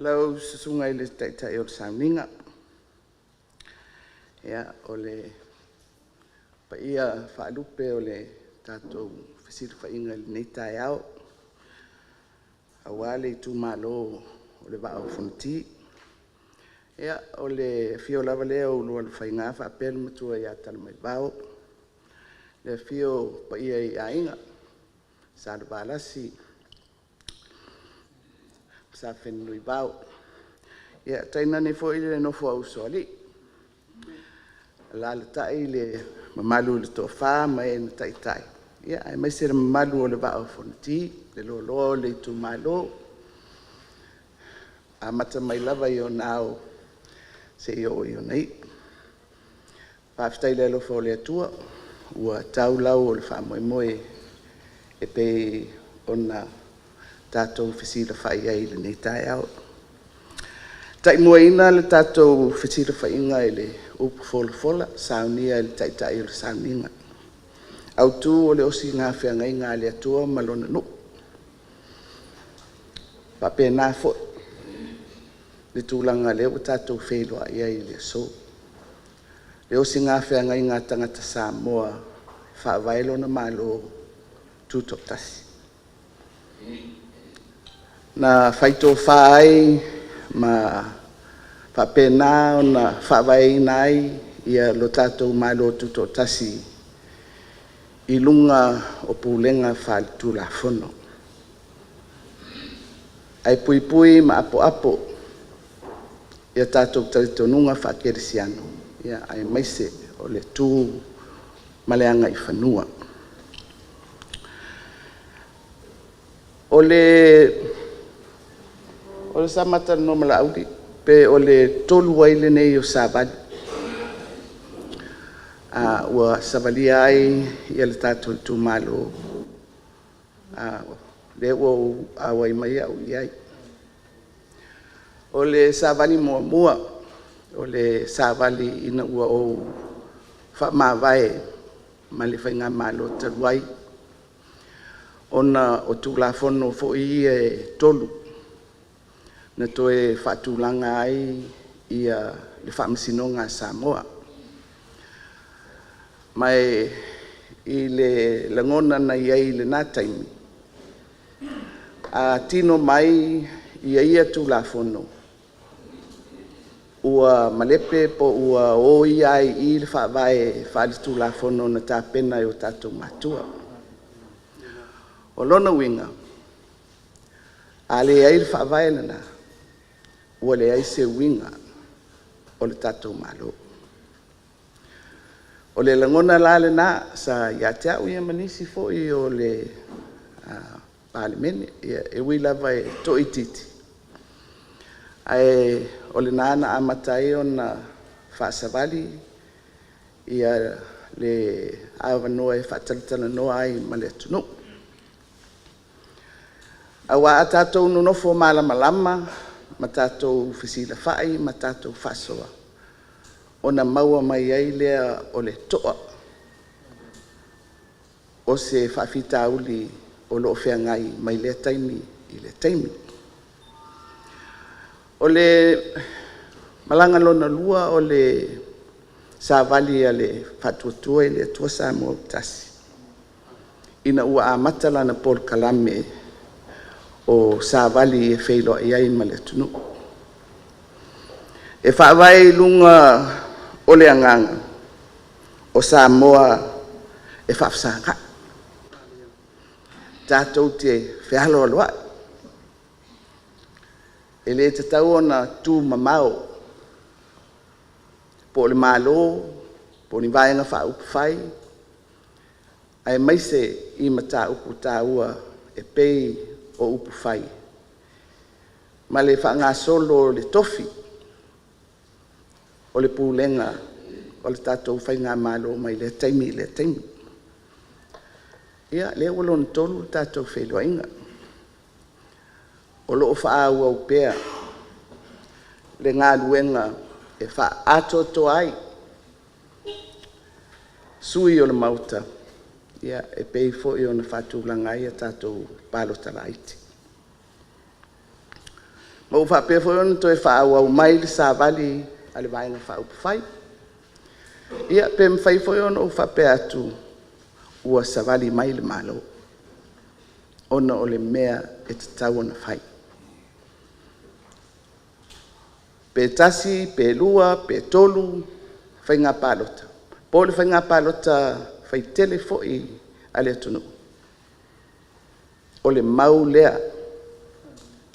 Lau Susuga i le Taitai o le Sauniga, o le paia faalupe o le tatou fesilafaiga i lenei taeao aua le itumalo o le Vaa o Fonoti. Ia, o le afio lava lea o Ulualufaiga faapea le Matua ia Talamaivao, le afio o paia i Aiga, Salevalasi, Sa Fenunuivao, tainane foi le nofo a Usoalii, alaalatai le mamalu i le Toafa ma e na taitai, aemaise le mamalu o le Vaa o Fonoti, le loaloa o le itumalo, amata mai lava i ona ao seia oo i ona iu. Faafetai i le alofa o le Atua ua tau lau o le faamoemoe e pei ona tatou fesilafai ai i lenei taeao. E taimuaina le tatou fesilafaiga i le upu folafola na saunia e le Taitai o le sauniga autu o le osiga feagaiga a le Atua ma Lona nuu. E faapena foi le tulaga o lea ua tatou feiloai ai i le aso, le osiga feagaiga a tagata Samoa e faavae lona Malo Tutoatasi. Na faitofa ai ma faapena ona faavaeina ai lo tatou Malo Tutoatasi i luga o pulega faale-Tulafono, ae puipui ma apoapo i a tatou talitonuga faakerisiano, aemaise o le tu ma le agaifanua. O le sa ma talanoa ma Laauli, pe o le 3 ai lenei o Savali ua savalia ai le tatou itumalo, lea ua ou auai mai au i ai. O le Savali muamua, o le savali ina ua ou faamavae mai le faigamalo talu ai ona o Tulafono foi ia e 3 na toe faatulaga ai le Faamasinoga a Samoa. Ma i le lagona na i ai i lena taimi, a tino mai ia Tulafono, ua malepe po ua oia ai i i le faavae faaletulafono na tapena e o tatou matua. O lona uiga, a leai le Faavae lena, ua leai se uiga o le tatou Malo. O le lagona la lena sa ia te au ma nisi foi o le Palemene, e ui lava e toaitiiti, ae o lena na amata ai ona faasavali le avanoa e faatalatalanoa ai ma le atunuu. Aua a tatou nonofo malamalama ma tatou fesilafai ma tatou faasoa, ona maua mai ai lea o le toa o se faafitauli o lo o feagai mai lea taimi i lea taimi. O le malaga lona lua o le Savali a le Faatuatua i le Atua Samoa ua Tasi ina ua amata lana polokalame o Savali e feiloai ai ma le atunuu. E faavae i luga o le agaga o Samoa e faafesagaai, tatou te fealoaloai, e le tatau ona tumamao po o le Malo po o ni Vaega Faaupufai, aemaise i mataupu taua e pei o upufai ma le faagasolo o le tofi o le pulega o le tatou faigamalo mai lea taimi i lea taimi. Ia, lea ua lona tolu le tatou feiloaiga, o lo o faaauau pea le galuega e faaatoatoa ai sui usufono o le Maota e pei foi ona faatulaga ai a tatou palota laiti. Ma ua faapea foi ona toe faaauau mai le Savali a le Vaega Faaupufai. Ia pe mafai foi ona ou faapea atu, ua savali mai le Malo ona o le mea e tatau ona fai. Pe tasi pe lua pe tolu faiga palota, po o le faiga palota faitele foi a le atunuu, o le mau lea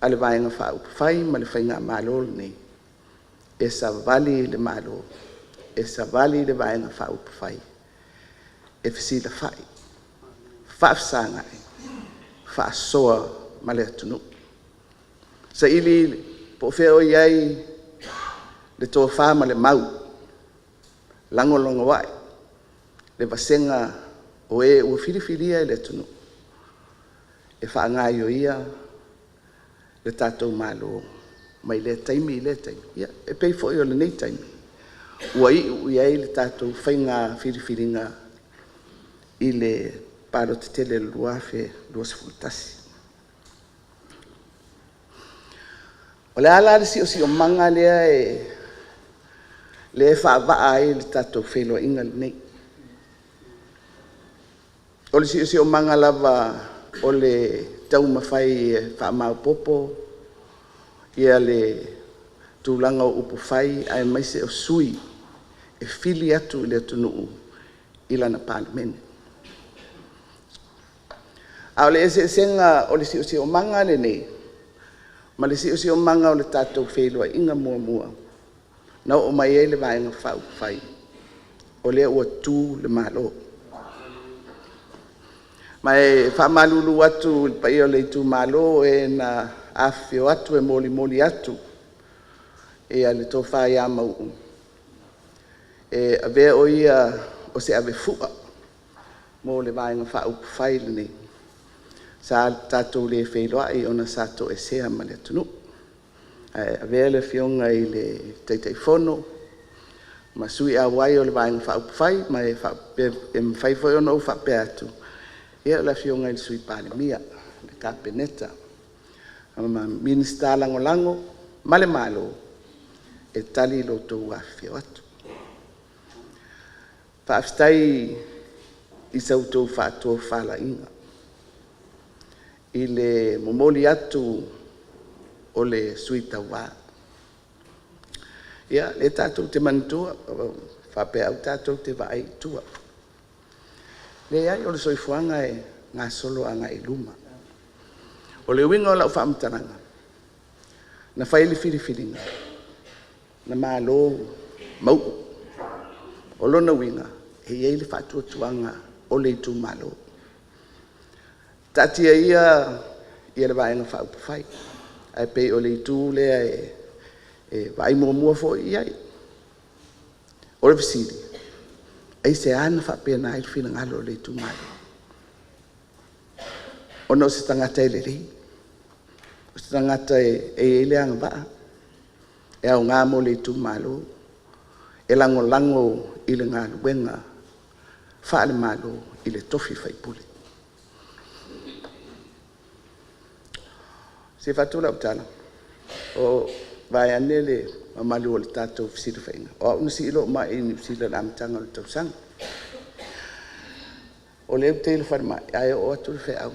a le Vaega Faaupufai ma le faigamalo lenei, e savali le Malo, e savali le Vaega Faaupufai e fesilafai, faafesagai, faasoa ma le atunuu. Saili po o fea o i ai le tofa ma le mau, lagolagoai le vasega o e ua filifilia e le atunuu e faagaoioia le tatou Malo mai lea taimi i lea taimi, ia e pei foi o lenei taimi ua iu i ai le tatou faiga filifiliga i le palota tele o le 2021. O le a la le siosiomaga lea e faavaa ai le tatou feiloaiga lenei? O le siosiomaga lava o le taumafai e faamaopoopo le tulaga o upufai aemaise o sui e fili atu i le atunuu i lana Palemene. A o le eseesega o le siosiomaga lenei ma le siosiomaga o le tatou feiloaiga muamua na oo mai ai le Vaega Faaupufai, o lea ua tu le Malo. Ma e faamalulu atu i le paia o le itumalo, o e na afifio atu e molimoli atu le tofa ia Mauu, e avea o ia o se avefua mo le Vaega Faaupufai lenei, sa tatou le feiloai ona sa toesea ma le atunuu. Ae avea le Afioga i le Taitaifono ma sui auai o le Vaega Faaupufai, ma e mafai foi ona ou faapea atu, ia o le Afioga i le Sui Palemia, le Kapeneta ma Minisita Lagolago ma le Malo e tali lo outou afifio atu. Faafetai i sa outou faatofalaiga i le momoli atu o le sui tauva. Ia, lea tatou te manatua, faapea aua tatou te vaai i tua. Leai, o le soifuaga e gasolo agai i luma. O le uiga o lau faamatalaga, na fai le filifiliga na malo Mauu. O lona uiga, e i ai le faatuatuaga o le itumalo. Taatia ia le Vaega Faaupufai, ae pei o le itu lea e vaai muamua foi i ai. O le fesili; aisea na faapena ai le finagalo o le itumalo? Ona o se tagata e lelei, o se tagata e i ai le agavaa e aoga mo le itumalo, e lagolago i le galuega faale-Malo i le tofi faipule. Se i avatu lau tala, vaeane le mamalu o le tatou fesilafaiga, o au na sii lou mai i Niu Sila i le amataga o le tausaga. O lea ou te i le falemai ae oo atu le feau,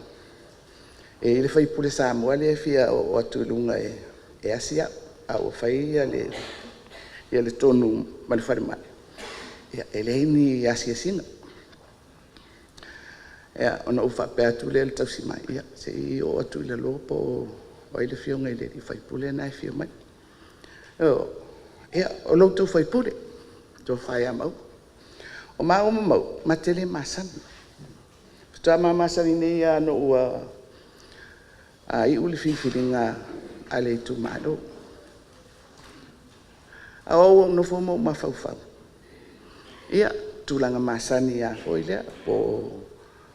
e i ai le sui usufono Samoa lea e fia oo atu i luga e asi au, a ua fai le tonu ma le falemai, e leai ni asiasiga. Ona ou faapea atu lea i le tausimai, ia se i oo atu i lalo po o ai le afioga i le sui usufono lena e afio mai. Ia, o lo outou sui usufono le Tofa ia Mauu. O maua ma Mauu, ma te le masani. Faatoa ma masani nei lava ina ua iu le filifiliga a le itumalo. Ae o au ua ou nofo ma ou mafaufau, ia, tulaga masani lava foi lea, po o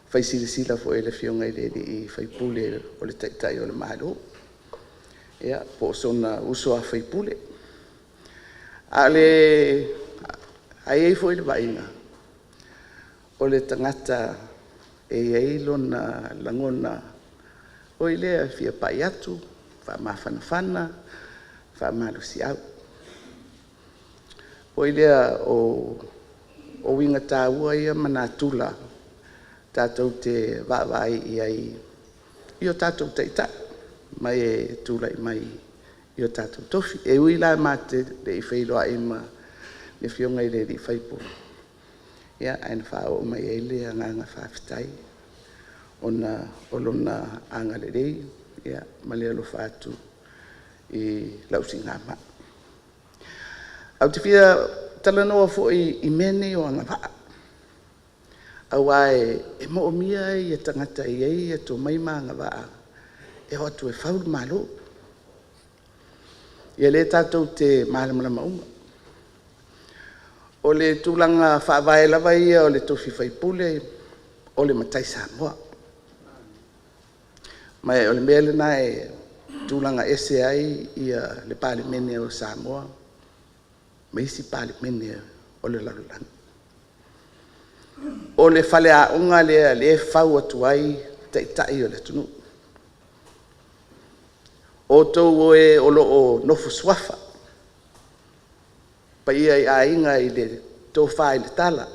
fai silasila foi i le Afioga i le sui usufono o le Taitai o le Malo, ia po o sona uso a sui usufono. Ae i ai foi le vaaiga, o le tagata e i ai lona lagona foi lea e fia pai atu, faamafanafana, faamalosiau. Foi lea o uiga taua ia ma natura tatou te vaavaai i ai i o tatou Taitai ma e tulai mai i o tatou tofi. E ui la matou te le i feiloai ma le Afioga i le sui usufono, ae na faaoo mai ai le agaga faafetai ona o lona agalelei ma le alofa atu i lau siigamai. Ae ou te fia talanoa foi i mea nei o agavaa, aua e moomia tagata e i ai tomai ma agavaa e o atu e fau le Malo. Ia lea tatou te malamalama uma. O le tulaga faavae lava ia o le tofi faipule, o le matai Samoa. Ma o le mea lena e tulaga ese ai le Palemene o Samoa ma isi Palemene o le lalolagi. O le faleaoga lea o lea e fau atu ai Taitai o le atunuu. O outou e o lo o nofo suafa, le paia i Aiga i le Tofa i le Tala,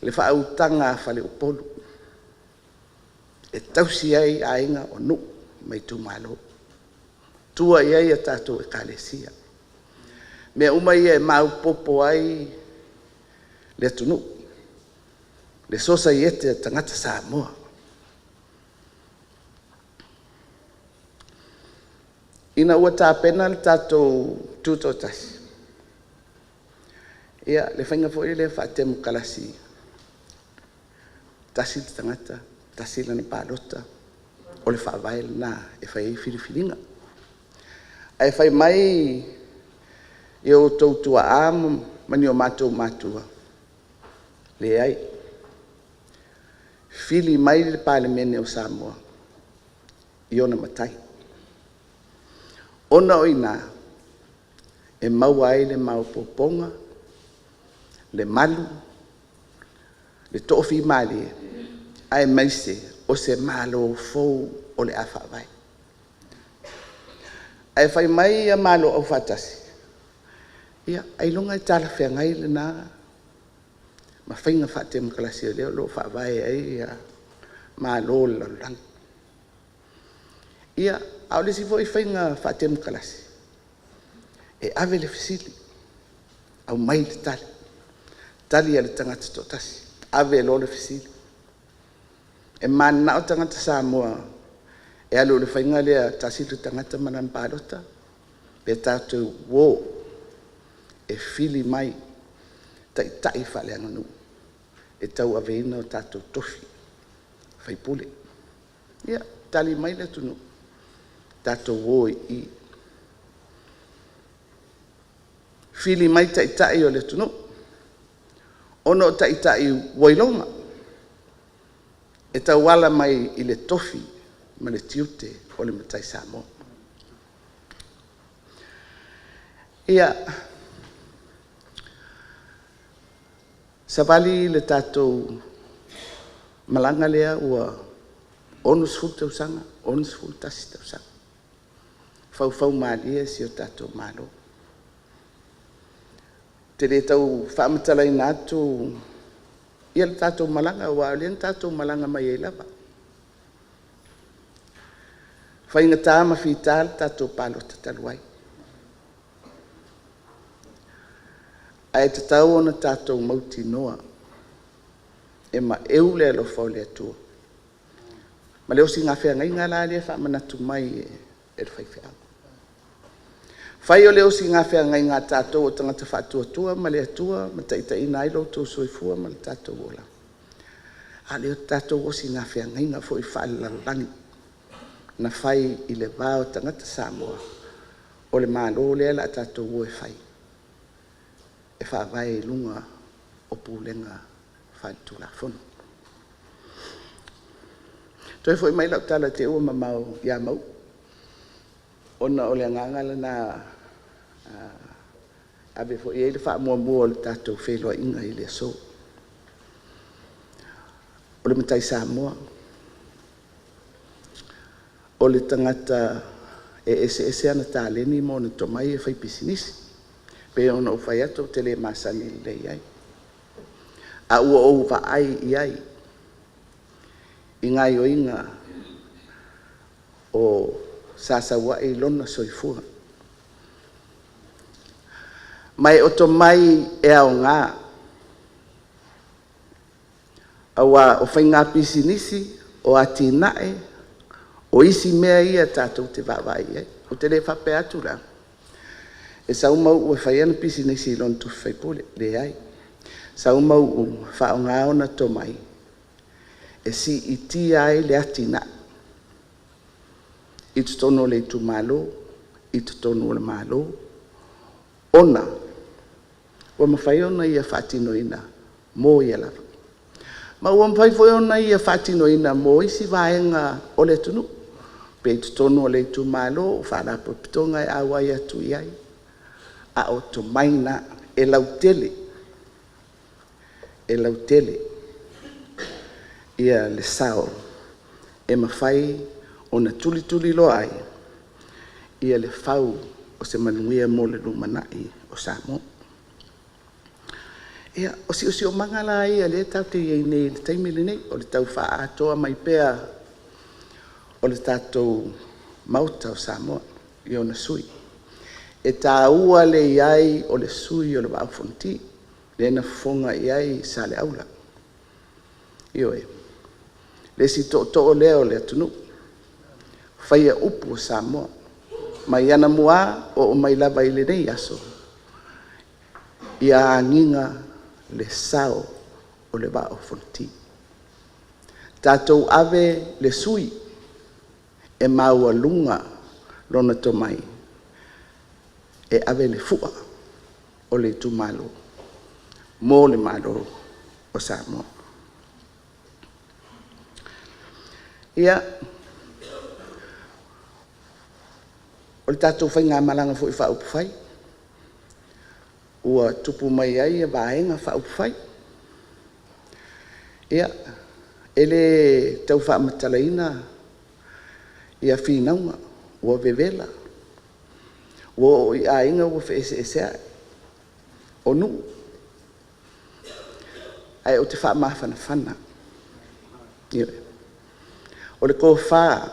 le faautaga a faleupolu e tausi ai aiga, o nuu ma itumalo. E tua i ai a tatou Ekalesia. O mea uma ia e maopoopo ai le atunuu, le sosaiete a tagata Samoa. Ina ua tapena le tatou Tutoatasi, ia, le faiga foi lea faatemokarasi, tasi le tagata tasi lana palota, o le faavae lena e fai ai filifiliga. Ae fai mai outou tuaa ma ni o matou matua, leai, fili mai le Palemene o Samoa i ona matai, ona o i ina e maua ai le maopoopoga, le malu, le toafimalie, aemaise o se Malo fou o le a faavae. Ae fai mai Malo Aufaatasi, ia ailoga e talafeagai lena ma faiga faatemokarasi o lea o lo o faavae ai Malo o le lalolagi. Ia, a o le isi foi faiga faatemokarasi, e ave le fesili aumai le tali, tali a le tagata e toatasi, ave loa le fesili. E mananao tagata Samoa e alu i le faiga lea e tasi le tagata ma lana palota, pe tatou o e fili mai taitai faaleaganuu e tauaveina o tatou tofi faipule. Ia, tali mai le atunuu, tatou o i i. Fili mai taitai o le atunuu, ona o taitai ua iloga e tauala mai i le tofi ma le tiute o le matai Samoa. Ia, savali le tatou malaga lea ua 60 tausaga, 61 tausaga, faufaumalie si o tatou Malo. Ou te le tau faamatalaina atu le tatou malaga aua o lea na tatou malaga mai ai lava. E faigata ma fita le tatou palota talu ai, ae tatau ona tatou mautinoa e maeu le alofa o le Atua ma le osi feagaiga la lea e faamanatu mai e le faifeau. Fai o le osi feagaiga a tatou o tagata faatuatua ma le Atua ma taitaiina ai lo outou soifua ma lo tatou olaga, a o le tatou osi feagaiga foi faalelalolagi na fai i le va o tagata Samoa, o le Malo lea o le a tatou o e fai, e faavae i luga o pulega faale-Tulafono. Toe foi mai lau tala i te i ua mamao ia Mauu, ona o le agaga lena e ave foi i ai le faamuamua o le tatou feiloaiga i le aso. O le matai Samoa, o le tagata E eseese ona taleni ma ona tomai e faipisinisi. E pei ona ou fai atu ou te le masani lelei ai, ae ua ou vaai i ai i gaoioiga o sa sau ai lona soifua. Ma o tomai e aoga aua o faiga pisinisi, o atinae, o isi mea ia tatou te vaavaai i ai. Ou te le faapea atu la, e sau Mauu e fai ana pisinisi i lona tufi faipule. E leai, sau Mauu e faaaoga ona tomai e siitia ai le atinae i totonu o le itumalo, i totonu o le Malo, ona ua mafai ona ia faatinoina mo ia lava, ma ua mafai foi ona ia faatinoina mo isi vaega o le atunuu, pe i totonu o le itumalo, o faalapotopotoga e auai atu i ai, a o tomai na e lautele, e lautele le sao e mafai ona tulituliloa ai le fau o se manuia mo le lumanai o Samoa. Ia, o siosiomaga la ia o lea tatou te i ai nei i le taimi lenei, o le tau faaatoa mai pea o le tatou Maota o Samoa i ona sui usufono. E taua le i ai o le sui usufono o le Vaa o Fonoti, lea na fofoga i ai Saleaula. Ioe. Le isi tootoo lea o le atunuu, faia upu a Samoa mai anamua oo mai lava i lenei aso, ia agiga le sao o le Vaa o Fonoti. Tatou ave le sui usufono e maualuga lona tomai e ave le fua o le itumalo mo le Malo o Samoa. Ia, o le tatou Faigamalaga foi Faaupufai ua tupu mai ai Vaega Faaupufai. Ia, e le tau faamatalaina finauga ua vevela, ua oo i aiga ua feeseeseai, o nuu. Ae ou te faamafanafana, ioe. O le tofa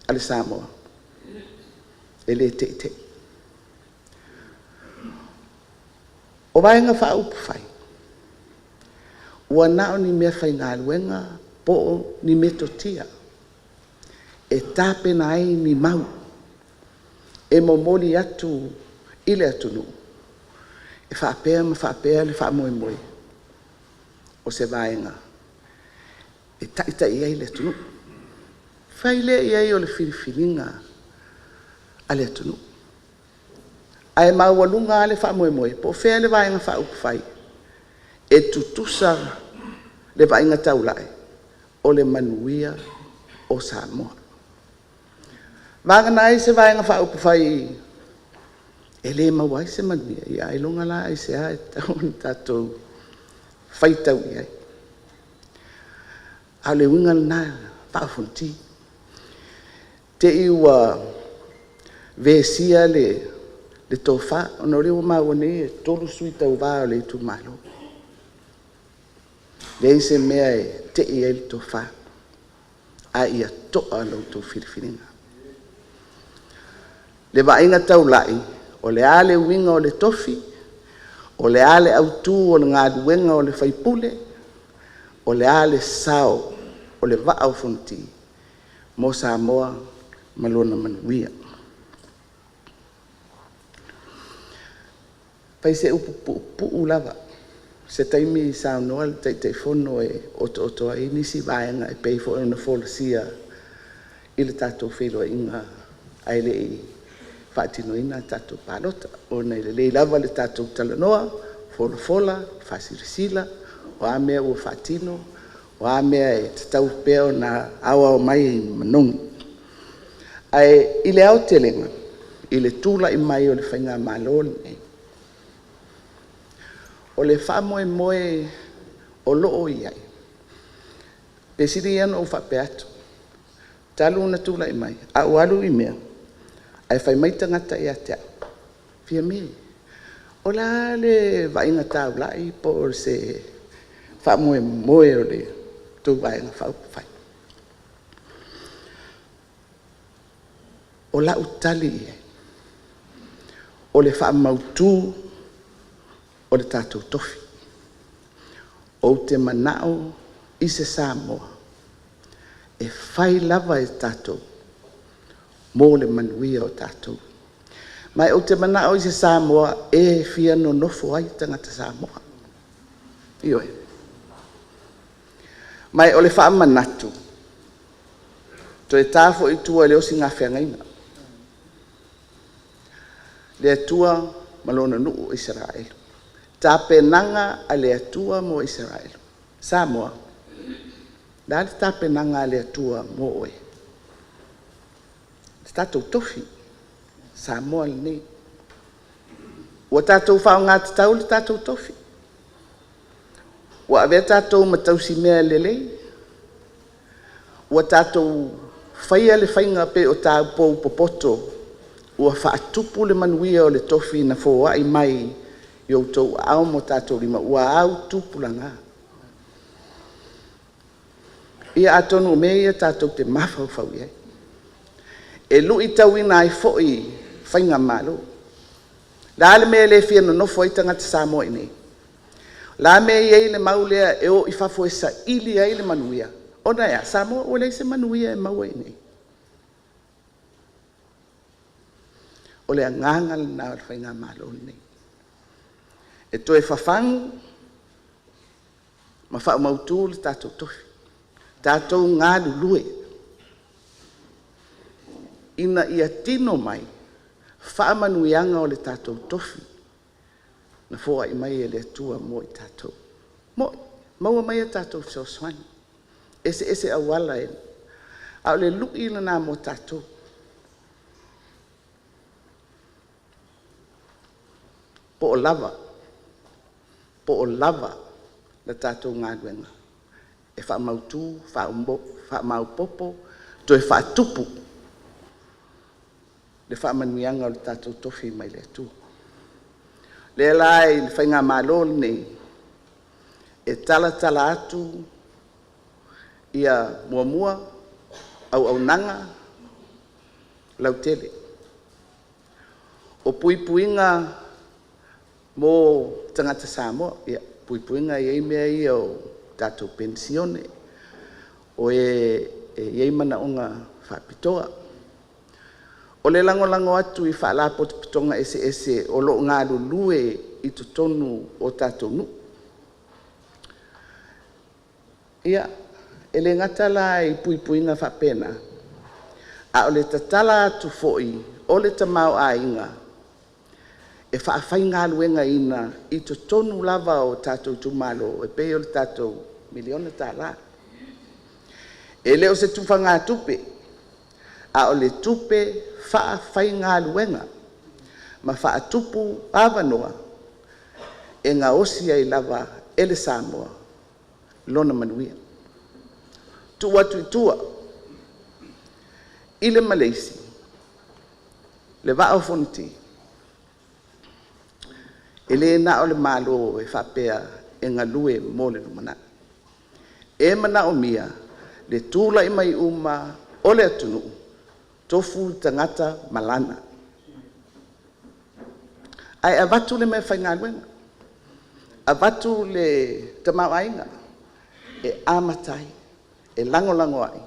a le Samoa, e le teitei. O Vaega Faaupufai, ua na o ni meafaigaluega po o ni metotia e tapena ai ni mau e momoli atu i le atunuu e faapea ma faapea le faamoemoe o se vaega e taitai ai le atunuu. Fai lea i ai o le filifiliga a le atunuu, ae maualuga lava le faamoemoe po o fea le Vaega Faaupufai e tutusa le vaaiga taulai o le manuia o Samoa. Vagana ai se Vaega Faaupufai e le maua ai se manuia, ia ailoga la aisea e tatau ona tatou faitau i ai. A o le uiga lena, Vaa o Fonoti, te i ua vesia le tofa, ona o lea ua maua nei e 3 sui tauva o le itumalo. E leai se mea e tei ai le tofa, a ia to'a la outou filifiliga. Le vaaiga taulai, o le a le uiga o le tofi, o le a le autu o le galuega o le sui usufono, o le a le sao o le Vaa o Fonoti mo Samoa ma lona manuia. E fai se upu puupuu lava, o se taimi saunoa le Taitaifono e otooto ai nisi vaega e pei foi ona folasia i le tatou feiloaiga ae le i faatinoina le tatou palota, ona e lelei lava le tatou talanoa, folafola, faasilasila, o a mea ua faatino, o a mea e tatau pea ona aoao mai i manogi. Ae i le aotelega i le tulai mai o le faigamalo lenei, o le faamoemoe o lo o i ai, pei e sili ia ona ou faapea atu, talu ona tulai mai, a ou alu i mea Ae fai mai tagata ia te au, “Fiame, o le a le vaaiga taulai po o se faamoemoe o le tou Vaega Faaupufai?” O lau tali i ai, o le faamautu o le tatou tofi. Ou te manao i se Samoa e fai lava e tatou mo le manuia o tatou. Ma ou te manao i se Samoa e fia nonofo ai tagata Samoa. Ioe. Ma o le faamanatu, toe ta foi i tua i le osi feagaiga, le Atua ma Lona nuu o Isaraelu, tapenaga a le Atua mo Isaraelu. Samoa, o le a le tapenaga a le Atua mo oe? O le tatou tofi, o Samoa lenei. Ua tatou faaaoga tatau le tatou tofi? Ua avea tatou ma tausimea lelei? Ua tatou faia le faiga pei o taupou popoto ua faatupu le manuia o le tofi na foai mai i outou aao ma o tatou lima ua autupulanõ? Ia atonu o mea ia tatou te mafaufau i ai, e luitauina ai foi faigamalo. O le a le mea e le fia nonofo ai tagata Samoa i inei? O le a le mea e i ai le mau lea e o i fafo e saili ai le manuia? Ona e a? Samoa ua leai se manuia e maua i inei? O le agaga lena o le Faigamalo lenei, e toe fafagu ma faamautu le tatou tofi, tatou galulue ina ia tino mai faamanuiaga o le tatou tofi na foai mai e le Atua mo i tatou. E moni, maua mai a tatou fesoasoani, e eseese auala, a o le lui lena mo tatou, po o lava le tatou galuega e faamautu, faamaopoopo, toe faatupu le faamanuiaga o le tatou tofi mai le Atua. O lea la i le Faigamalo lenei, e talatala atu muamua, auaunaga lautele. O puipuiga mo tagata Samoa, ia, puipuiga e i ai mea ia o tatou penisione, o e e i ai manaoga faapitoa. O le lagolago atu i Faalapotopotoga eseese o lo o galulue i totonu o tatou nuu. Ia, e le gata la i puipuiga faapena, a o le tatala atu foi o le tamaoaiga e faafaigaluegaina i totonu lava o tatou itumalo e pei o le tatou $1miliona. E le o se tufagatupe, a o le tupe faafaigaluega ma faatupu avanoa e gaosi ai lava e le Samoa lona manuia. Tuu atu i tua i le ma le isi, le Vaa o Fonoti, e le na o le Malo e faapea e galue mo le lumanai. E manaomia le tulai mai uma o le atunuu, tofu le tagata ma lana, ae avatu le meafaigaluega, avatu le tamaoaiga e amata ai, e lagolago ai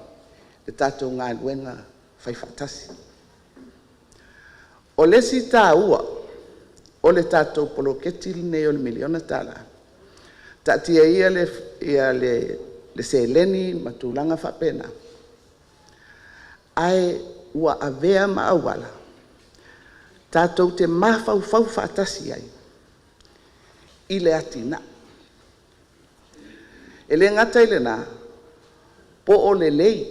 le tatou galuega faifaatasi. O le isi taua o le tatou poloketi lenei o le $1miliona, taatia ia le seleni ma tulaga faapena, ae ua avea ma auala tatou te mafaufau faatasi ai i le atinae. E le gata i lena, po o lelei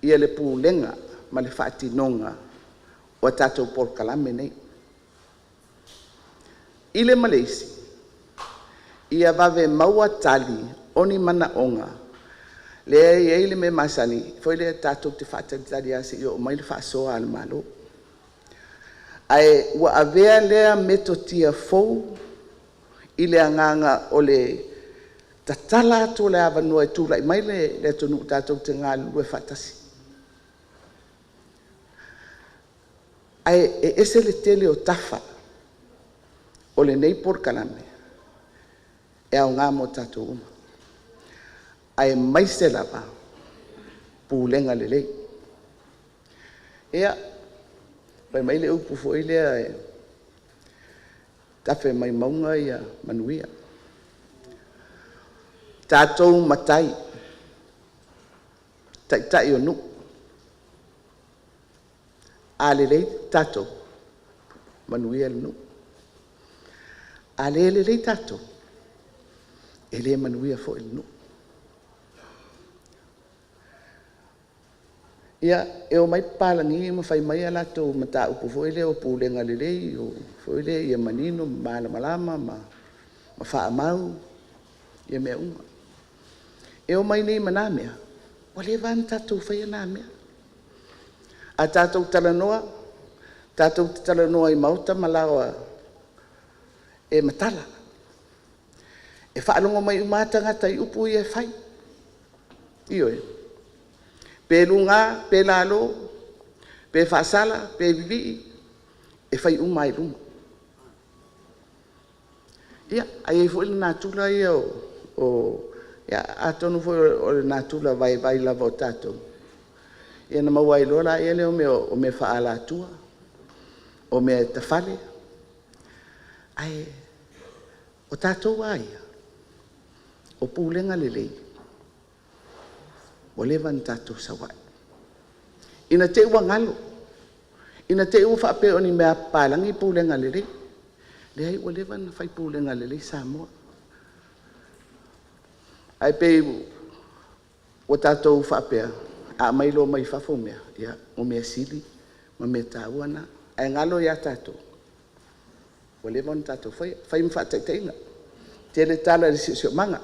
le pulega ma le faatinoga o a tatou polokalame nei. I le ma le isi, ia vave maua tali o ni manaoga lea e i ai le mea masani foi lea tatou te faatalitali lava seia oo mai le faasoa a le Malo. Ae ua avea lea metotia fou i le agaga o le tatala atu o le avanoa e tulai mai le atunuu tatou te galulue faatasi. Ae ese le tele o tafa o lenei polokalame e aoga mo tatou uma, aemaise lava pulega lelei. Ia, fai mai le upu foi lea, tafe mai mauga manuia. O tatou matai, taitai o nuu, a lelei tatou, manuia le nuu. A le lelei tatou, e le manuia foi le nuu. Ia, e omai papalagi ma fai mai a latou mataupu foi lea o pulega lelei foi lea ia manino ma malamalama ma faamau mea uma. E omai nei ma na mea, ua leva lava ona tatou faia na mea. A tatou talanoa, tatou te talanoa i maota ma laoa e matala, e faalogo mai uma lava tagata i upu ia e fai. Ioe. Pe luga pe lalo, pe faasala pe vivii, e fai uma lava i luga. Ia, ae i ai foi le natura ia o…ia atonu foi o le natura vaivai lava o tatou, ia ona maua ai loa lea o mea o mea faaalatua, o mea e tafale. Ae o tatou lava ia, o pulega lelei, ua leva ona tatou sau ai. Ina te i ua galo, ina te i ua faapea o ni mea a papalagi pulega lelei. Leai ua leva ona fai pulega lelei Samoa. Ae pei ua tatou faapea, a aumai loa mai fafo mea, ia o mea sili ma mea taua na. Ae galo ia tatou, ua leva ona tatou faia. E fai ma faataitaiga, tele tala i le siosiomaga.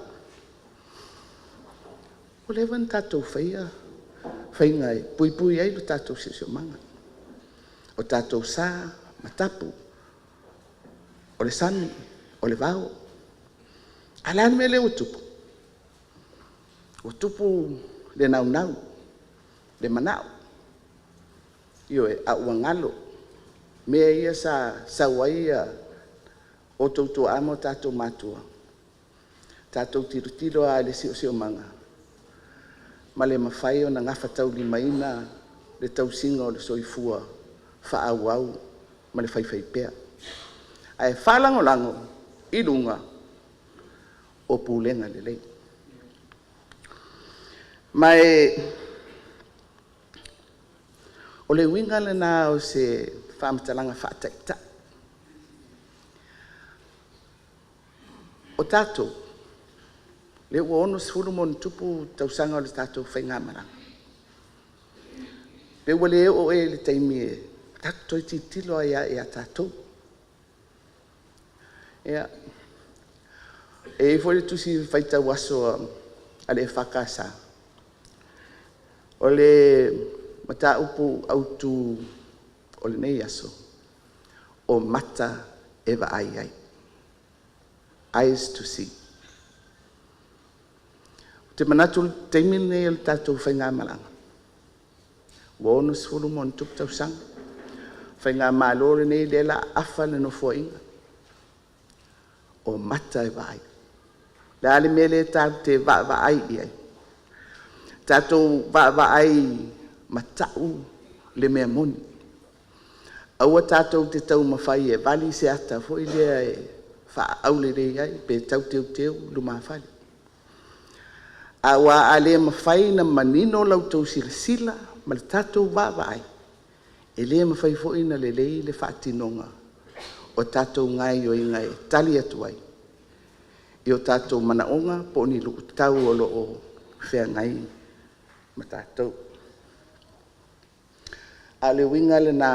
Ua leva ona tatou faia faiga e puipui ai le tatou siosiomaga. O tatou sa ma tapu, o le sami, o le vao. A o le a le mea lea ua tupu? Ua tupu le naunau, le manao, ioe, a ua galo mea ia sa sau ai outou tuaa ma o tatou matua. Tatou tilotilo lava i le siosiomaga ma le mafai ona gafataulimaina le tausiga o le soifua faaauau ma le faifaipea, ae faalagolago i luga o pulega lelei. Ma o le uiga lena o se faamatalaga faa-Taitai. O tatou, lea ua 60+ tausaga o le tatou faigamalaga, pe ua le oo ea i le taimi tatou toe tilotilo ai lava ia tatou. Ia, e i ai foi le tusi faitau aso a le EFKS, o le mataupu autu o lenei aso, o mata e vaai ai, eyes to see. Ou te manatu o le taimi lenei o le tatou faigamalaga, ua 60+ tausaga, o le faigamalo lenei lea o le a afa le Nofoaiga, o mata e vaai. O le a le mea lea tatou te vaavaai i ai? Tatou vaavaai ma tau le mea moni. Aua tatou te taumafai e vali se ata foi lea e faaaulelei ai pe tau teuteu lumafale. Aua a le mafai ona manino la outou silasila ma le tatou vaavaai, e le mafai foi ona lelei le faatinoga o tatou gaoioiga e tali atu ai i o tatou manaoga po o ni luitau o lo o feagai ma tatou. A o le uiga lena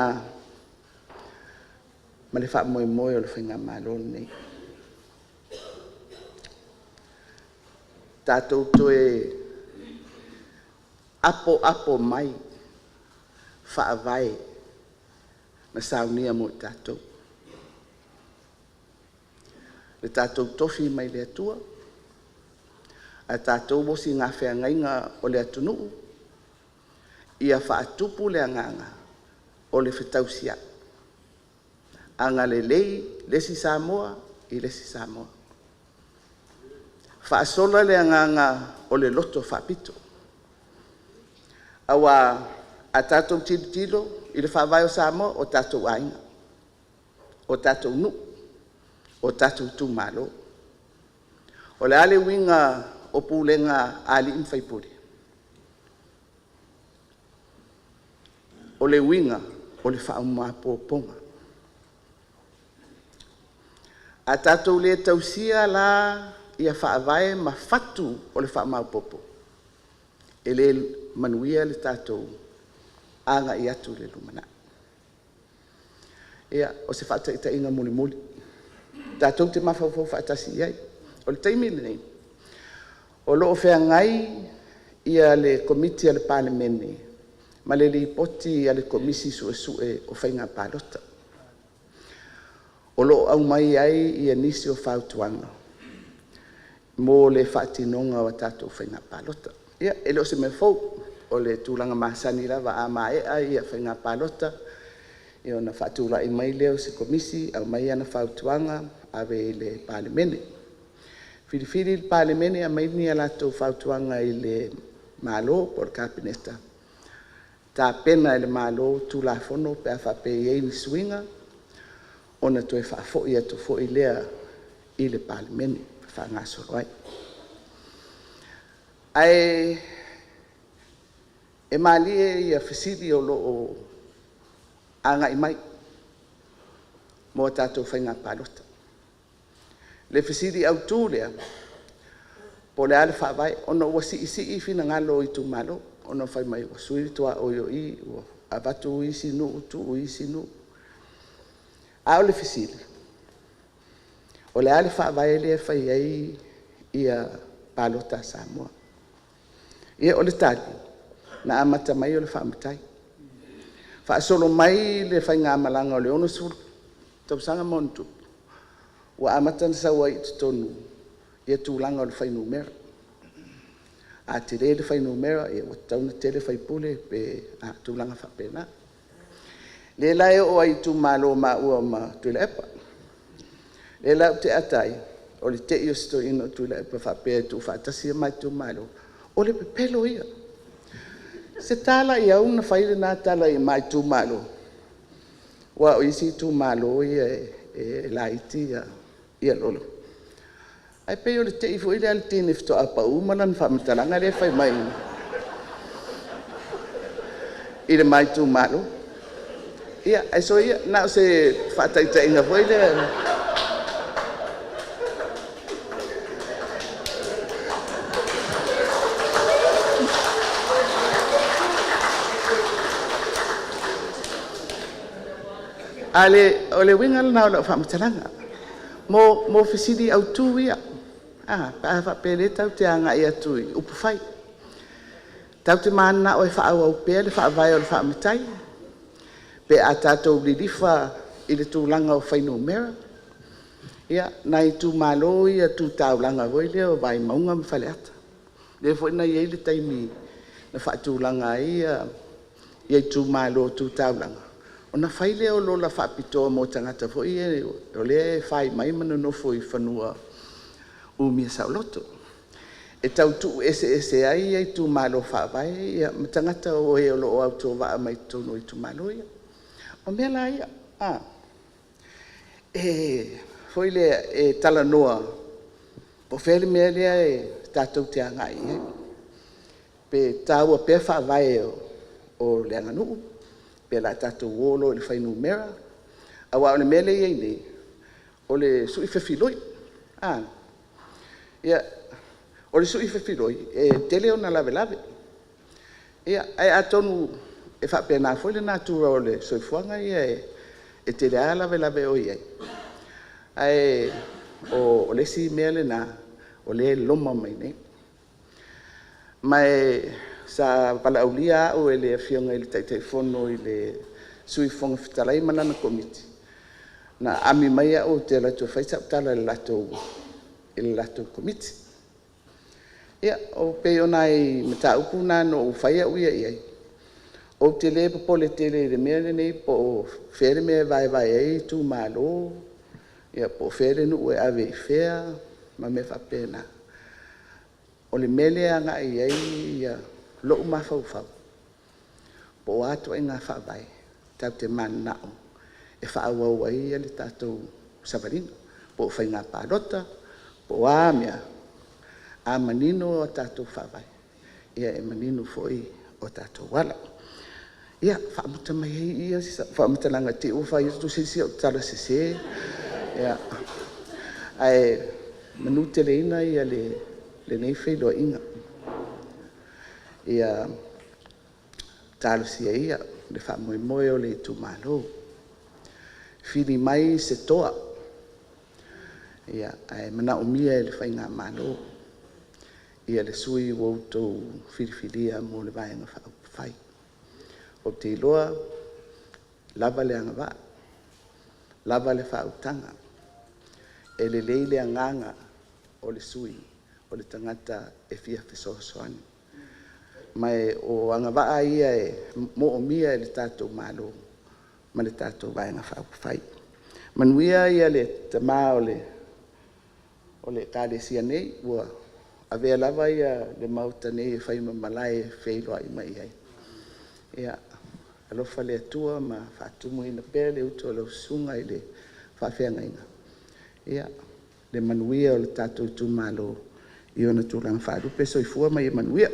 ma le faamoemoe o le faigamalo lenei, tatou toe apoapo mai faavae. na saunia mo i tatou. Le tatou tofi mai le Atua ae tatou osi i gafaeagaiga o le atunuu ia faatupu le agaga o le fetausiai, agalelei le isi Samoa i le isi Samoa, faasola le agaga o le loto faapito. Aua a tatou tilotilo i le Faavae o Samoa, o tatou aiga, o tatou nuu, o tatou itumalo. O le a le uiga o pulega a alii ma faipule? O le uiga o le faamaopoopoga. A tatou le tausia la ia faavae ma fatu o le faamaopoopo, e le manuia le tatou agai atu i le lumanai. Ia, o se faataitaiga mulimuli tatou te mafaufau faatasi i ai. O le taimi lenei o lo o feagai le Komiti a le Palemene ma le Lipoti a le Komisi Suesue o Faiga Palota, o lo o aumai ai nisi o fautuaga mo le faatinoga o a tatou faiga palota. Ia, e le o se mea fou, o le tulaga masani lava a maea faiga palota ona faatulai mai lea o se Komisi aumai ana fautuaga ave i le Palemene. Filifili le Palemene aumai ni a latou fautuaga i le Malo po o le Kapeneta, tapena e le Malo Tulafono pe a faapea e i ai ni suiga ona toe faafoi atu foi lea i le Palemene e faagasolo ai. Ae malie fesili o lo o agai mai mo a tatou faiga palota. Le fesili autu lea; po o le a le faavae? Ona ua siisii finagalo o itumalo ona fai mai ua sui le tuaoi o i, ua avatu isi nuu tuu isi nuu. A o le fesili; o le a le faavae lea e fai ai palota a Samoa? Ia, o le tali, na amata mai o le faa-matai. Faasolo mai le faigamalaga o le 60 tausaga ma ona tupu, ua amata ona sau ai i totonu le tulaga o le fuainumera. A tele le fuainumera ua tatau ona toatele faipule pe tulaga faapena. Lea la e oo ai i itumalo o maua ma Tuilaepa. Lea la ou te ata ai, o le tei o si toeaina o Tuilaepa faapea e tuufaatasi o ma itumalo, o le pepelo ia. Se tala i ai na fai lena tala i ma itumalo? Aua o isi itumalo ia e laiti lolo. Ae pei o le tei foi lea a le teine faatoa pau ma lana faamatalaga lea e fai mai i le ma itumalo. Ia, ae soia, na o se faataitaiga foi lea. A o le uiga lena o lau faamatalaga mo fesili autu ia pe a faapea o lea tatou te agai atu i upufai. Tatou te mananao e faaauau pea le faavae o le faa-matai pe a tatou lilifa i le tulaga o fuainumera. Ia, nai itumalo ia tu taulaga foi lea o Vaimauga ma Faleata, lea foi na i ai le taimi na faatulaga ai itumalo tu taulaga, ona fai lea o lola faapitoa mo tagata foi ia o lea e fai mai ma nonofo i fanua umia saoloto, e tau tuu eseese ai itumalo faavae ma tagata o e o lo o autovaa mai totonu o itumalo ia. O mea la ia, e talanoa po o fea le mea lea tatou te agai i ai, pe taua pea faavae o le aganuu pe o le a tatou o loa i le fuainumera. Aua o le mea lea e i ai nei, o le sui fefiloi. O le sui fefiloi, e tele ona lavelave. Ae atonu e faapena foi le natura o le soifuaga ia e tele lava lavelave o i ai, ae o le isi mea lena o lea e loma mai nei. Ma sa valaaulia au e le Afioga i le Taitaifono i le Sui Fofoga Fetalai ma lana Komiti, na aami mai au ou te alu atu e fai sau tala i le latou Komiti. Ia, e pei o nai mataupu na na ou fai au ia i ai. Ou te le popole tele i le mea lenei po o fea le mea e vaevae ai itumalo, po o fea le nuu e ave i fea ma mea faapena. O le mea lea e agai i ai lou mafaufau, po o a ituaiga faavae tatou te mananao e faaauau ai le tatou savaliga, po o faiga palota po o a mea. A manino a tatou faavae, e manino foi o tatou ala. Ia faamuta mai ai i i sau faamatalaga i te i ua fai atu se isi au tala sese. Ae manuteleina lenei feiloaiga. Ia talosia ia le faamoemoe o le itumalo, fili mai se toa ae manaomia e le faigamalo le sui ua outou filifilia mo le Vaega Faaupufai. Ou te iloa e lava le agavaa, lava le faautaga, e lelei le agaga o le sui usufono, o le tagata e fia fesoasoani. Ma o agavaa ia e moomia e le tatou Malo ma le tatou Vaega Faaupufai. Manuia le Tama o le Ekalesia nei, ua avea lava le Maota nei e fai ma malae e feiloai mai ai. Ia alofa le Atua ma faatumuina pea le utu a lau susuga i le faafeagaiga, le manuia o le tatou itumalo i ona tulaga faalupe. Soifua ma ia manuia.